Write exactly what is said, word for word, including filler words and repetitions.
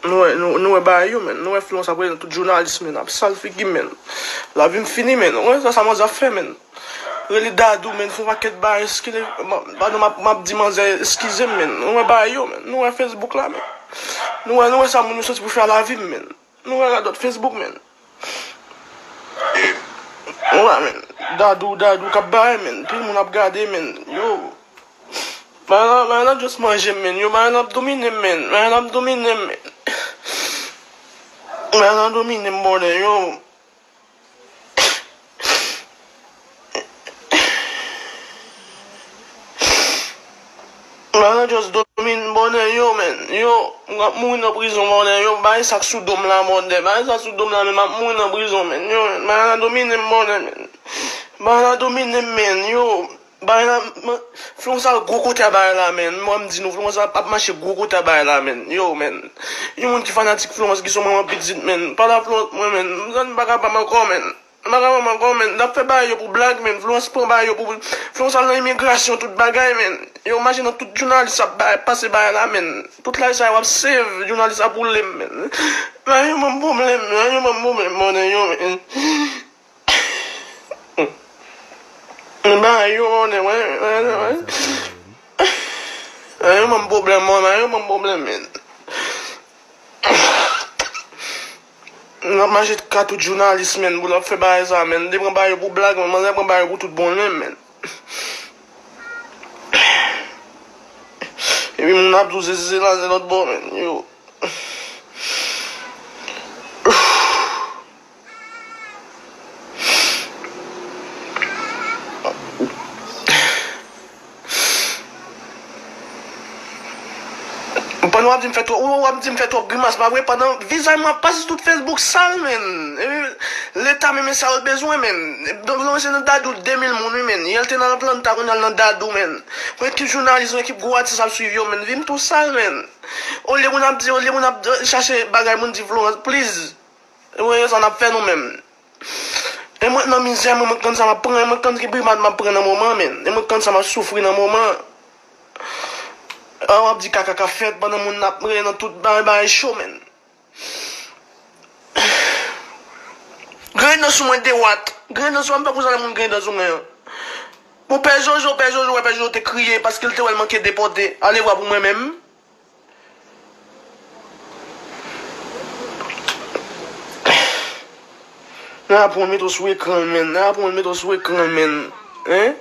Nou wè, nou, nou wè bagay yo, menn. Nou wè Florence ap rele tout jounalis, menn, ap sal figi, menn. Lavi m fini, menn. Ou wè sa, sa manzè ap fè, menn. Rele Dadou, menn, fè yon pakèt bagay, eskize, pa, padon, m ap, m ap di manzè, eskize m, menn. Nou wè bagay yo, menn. Nou wè Facebook la, menn. Nou wè, nou wè sa moun yo soti pou fè a lavi m, menn. Nou wè radòt Facebook, menn. Ou wè, menn. Dadou, Dadou k ap bay, menn. Pil moun ap gade, menn. Yo. Bagay la, bagay la just manje m, menn. Yo, bagay la ap domine m, menn. Bagay la ap domine m, menn. Bagay la domine m, bòdè, yo. Bagay la just domine m, bòdè, yo, menn. Yo, m ap mouri nan prizon, bòdè, yo. Bagay sa k sou do m la, bòdè. Bagay sa sou do m la, menn, m ap mouri nan prizon, menn. Yo, bagay la domine m, bòdè, menn. Bagay la domine m, menn, yo. Bagay la, man, Florence al gwo kote a bagay la, menn. Mwen, m di nou, Florence ap, ap mache gwo kote a bagay la, menn. Yo, menn. Yon moun ki fanatik Florence, ki se manman pitit, menn. Pa la Florence, mwen, menn. M pa kapab ankò, menn. M pa kapab ankò, menn. N ap fè bagay yo pou blag, menn. Florence pran bagay yo pou, Florence al nan imigrasyon, tout bagay, menn. Yo, mache nan tout jounalis ap bay, pase bagay la, menn. Tout laj sa yo ap save, jounalis ap woule m, menn. Bagay yo ban m pwoblèm, bagay yo ban m pwoblèm, bòdè, yo, menn. Men bagay yo, mwen, mwen, mwen, mwen. Bagay yo ban m pwoblèm, mwen, bagay yo ban m pwoblèm, men. N ap mache ka tout jounalis, men, pou l ap fè bagay sa, men. Li pran bagay yo pou blag, men, manzè pran bagay yo pou tout bon, men, men. Epi moun ap di w se, se la, se lòt bò, men, yo. Pandan w ap di m fè twòp, ou ap di m fè twòp grimas, pa vre? Pandan vizaj mwen ap pase sou tout Facebook sal, men. Epi, Leta menm, men sa yo bezwen, men. Donk, se nan Dadou de mil moun, wi, men. Yè l te nan Atlanta, kounye a l nan Dadou, men. Yon ekip jounalis, yon ekip gwo atis ap swiv yo, men. Vi m tou sal, men. Olye moun ap di, olye moun ap chache bagay, moun di Florence, please. Ou wè sa n ap fè nou menm. E mwen nan mizè, mwen, mwen konn sa m ap pran, e mwen konn ki brimad m ap pran nan moman, men. E mwen konn sa m ap soufri nan moman. A, w ap di kaka k ap fèt pandan moun ap rele nan tout bagay, bagay cho, men. Griyen dan sou mwen dewat. Griyen dan sou mwen, m pa konn sa moun griyen dan sou mwen an. Bon, Pè Jojo, Pè Jojo, wè Pè Jojo te kriye paske l te wè l manke depòte. Ale vwa pou mwen menm. Nan aprann mete w sou ekran, men. Nan aprann mete w sou ekran, men. Hein?